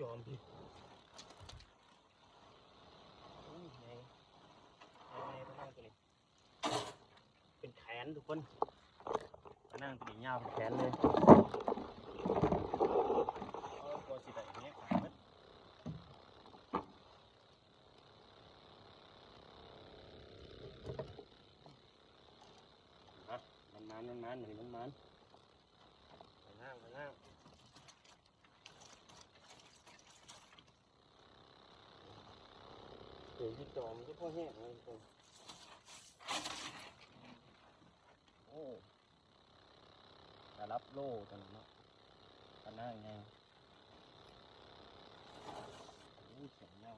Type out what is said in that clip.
ຈອມພີ້ ໂອ້ຍ ໃຫຍ່ ໃຫຍ່ ໃຫຍ່ ປານາງໂຕນີ້ ເປັນແຂນທຸກຄົນ ປານາງໂຕນີ້ຍາວເປັນແຂນເລີຍ ໂອ້ຍ ກວ່າຊິໄດ້ແຫກຂາດເບິດ ອ່ະ ມັນມານ ມັນມານ ມື້ນີ້ມັນມານ ປານາງ ປານາງ. ໂອ້ຍ ທີ່ຈອມຄືພໍແຮງເລີຍທຸກຄົນ ໂອ້ ລະດັບໂລຕົວນັ້ນເນາະ ປານາງໃຫຍ່ ໂອ້ຍ ແຂນຍາວ.